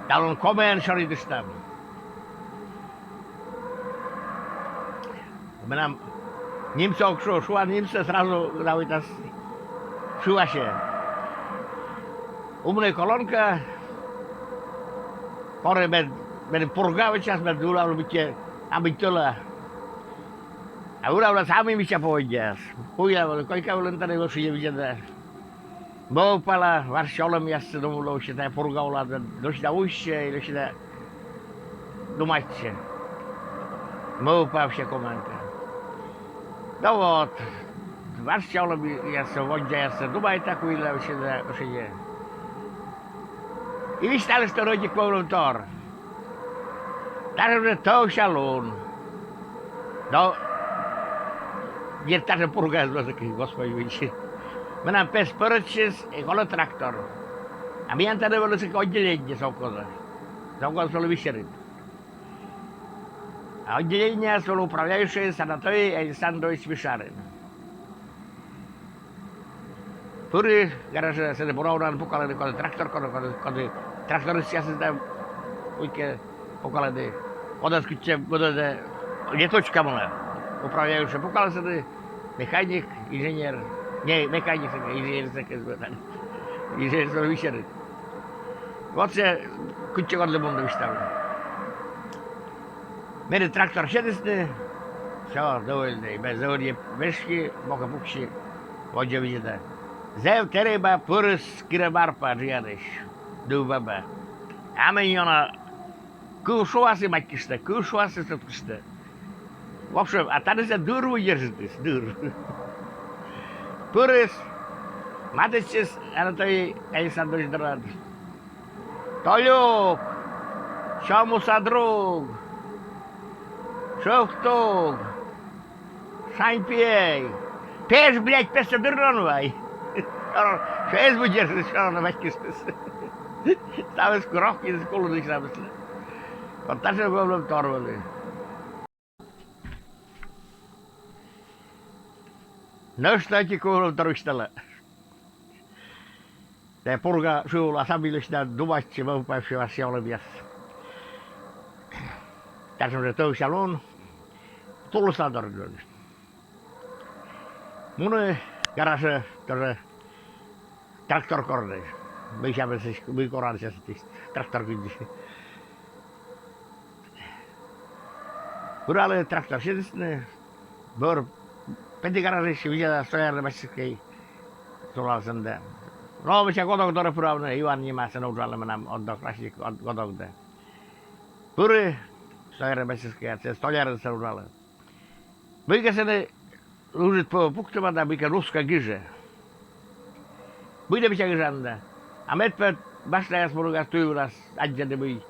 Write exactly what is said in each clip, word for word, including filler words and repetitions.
Талун комиӧн шӧритыштам. Менам нимсӧ ог шу, шуа нимсӧ, сразу давайтас шыасьӧ. Умнӧй колонка, кор мед, мед Пурга вӧчас, мед улавлы быттьӧ, а быттьӧ ла. А улавлас ами мича поводдяяс. Куйлӧ вӧлі, койка вылын тані вӧршӧдз видзӧда. Мӧвпала, важ сьӧлӧмъяссӧ думлы, ӧшӧдз тайӧ Пурга улас, ӧшӧдз усьӧ, ӧшӧдз думайтчӧ. Мӧвпа вообще комиӧн кӧ. Да вот, важ сьӧлӧмъяссӧ, воддзаяссӧ думайта, куйлӧ ӧшӧдз, ӧшӧдз. И висьталі, что ӧтик мӧвпалӧм тор. Татшӧм жӧ тӧвся лун. Но дерт, татшӧм Пургаыс вӧлі кӧ, Господь видзӧ. Менам пес пӧрӧдчис, и колӧ трактор. А миян тані вӧлі сыкӧд отделение совхоза. Совхоз вӧлі Вишерын. А отделениеас вӧлі управляющӧйыс Анатолий Александрович Вишерын. Пыри гаражӧ, сэні бура унаӧн пукалӧны, коді трактор, коді, коді, коді трактористъясыс да, кыдзкӧ пукалӧны, кодӧс кытчӧ мунӧны, не точка мунӧ. Управляющӧй пукалӧ сэні, механик, инженер, не, механик, инженер, инженер, инженер Вишерын. Вот сійӧ кытчӧ кодлы мунны висьталӧ. Меным трактор сетісны, всё, довольнӧй. Ме зэв ӧдйӧ веськи, бокӧ пукси, водзӧ видзӧда. Зэв тэрыба пырис Кирӧ Марпа джынйӧдысь, дыр баба. А ме ёна кыв шуас и матькыштӧ, кыв шуас и сотчыштӧ. В общем, а тані сійӧ дыр выдержитіс, дыр. Пырис, матыстчис Анатолий Александрович дорад. Толюк, сё муса друг, шӧвк туг, шань пиӧй. Пеш, блядь, пестӧ дыр нин вай. Шӧвк эз выдержитіс, шӧвк на матькыштіс. Ставыс курок, и кулыны ставыслы. Вот татшӧм вӧвлӧм тор вӧлі. Нӧшта ӧтик вӧвлӧм тор висьтала. Тайӧ Пурга шы улас ами лӧсьӧдны думайтчи, мӧвпавсьӧ важ сьӧлӧмъяс. Татшӧм жӧ тӧвся лун, тулыс на дорын. Муні гаражӧ, тоже трактор корны. Мый сямыс, мый коран сетіс трактор кындзи. Пыралі, трактор сетісны, бӧр петі гаражысь, видзӧда, столярнӧй мастерскӧйӧ сулалӧны да. Но мича Годок дорӧ пыравны, Иван нима, сэн уджалӧ менам одноклассник, Год-, Годок да. Пыри столярнӧй мастерскӧйӧ, сэн столярӧн сэн уджалӧ. Мыйкӧ сэні ыджыд пӧ пуктӧма да мыйкӧ нуӧдӧ, гижӧ. Мый тэ мича гижан да. А мед пӧ машинаяс мунігас туй вылас аддзӧны, мый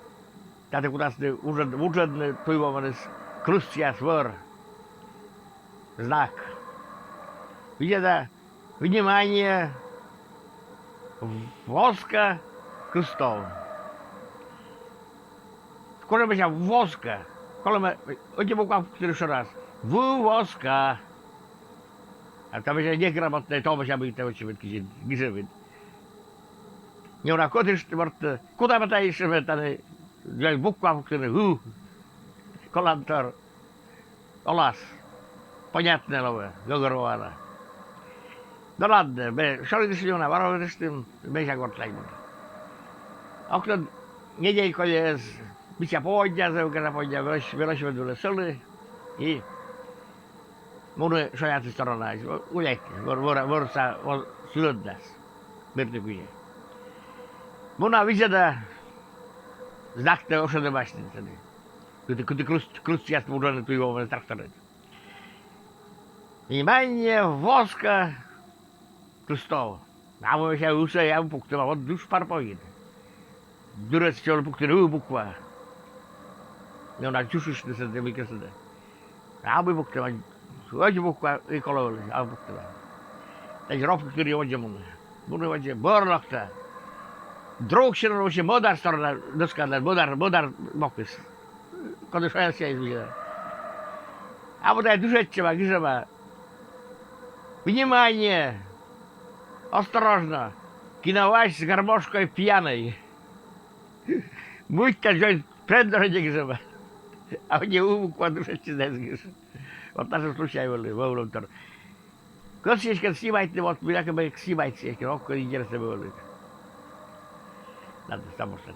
тані кутасны вуджӧд-, вуджӧдны туй вомӧныс крыстъяс вӧр. Знак. Видзӧда, внимание, воска крыстов. Кутшӧм мича воска. Колӧ ӧти буква пуктыны шӧрас. Вывозка. А то мича неграмотнӧй, то мича мый тэ вӧчан, кыдзи гижан. Неуна кӧтышт морт, кутам тай ещӧ тані буква пуктыны, у. Колантор. Олас. Понятнӧ лоӧ, гӧгӧрвоана. Ну ладно, ме шӧритыштӧм ёна, ваӧ ветлыштӧм, ме сэсся гортад муна. Ог тӧд, недель кольӧ эз мича поводдя, зэв гажа поводдя, велосипед вылӧ сӧлі и муні шоятысь сторона, гуляйтны, вӧр-, вӧр-, вӧрса, вӧр-, сылӧднас. Мирті кузя. Муна, видзӧда, знактӧ ӧшӧдӧмаӧсь нин сэні. Кыті, кыті крыс-, крыстъяс вуджӧны туй вомӧн тракторӧн. Внимание, воска крыстов. А вот ещӧ ӧшӧдӧма, пуктӧма, вот дыш пар повин. Дыр эз сӧмын пуктыны ы буква. Но на чушишны сэні, мыйкӧ сэні. Абу пуктӧма, ӧти буква и колӧ вӧлі, абу пуктӧма. Тадз рок пуктыны водзӧ муні. Муні водзӧ, бӧр локта. Друг сэтшӧм вообще мӧдар сторона доскаын, мӧдар, мӧдар бокыс. Коді шояс сійӧс видзӧда. Абу тай дышӧдчӧма, гижӧма. Внимание! Осторожно! Кино Вась с гармошкой пьяный. Мыйта жӧ, пӧ дорӧ гижӧма. А ӧні у буква дышӧдчис да эз гиж. Вот ташӧм случай вӧлі, вӧвлӧмтор. Кӧсйис кӧ снимайтны, вот мыйкӧ снимайтны, ог кӧ, интереснӧ вӧлі. Надо само что.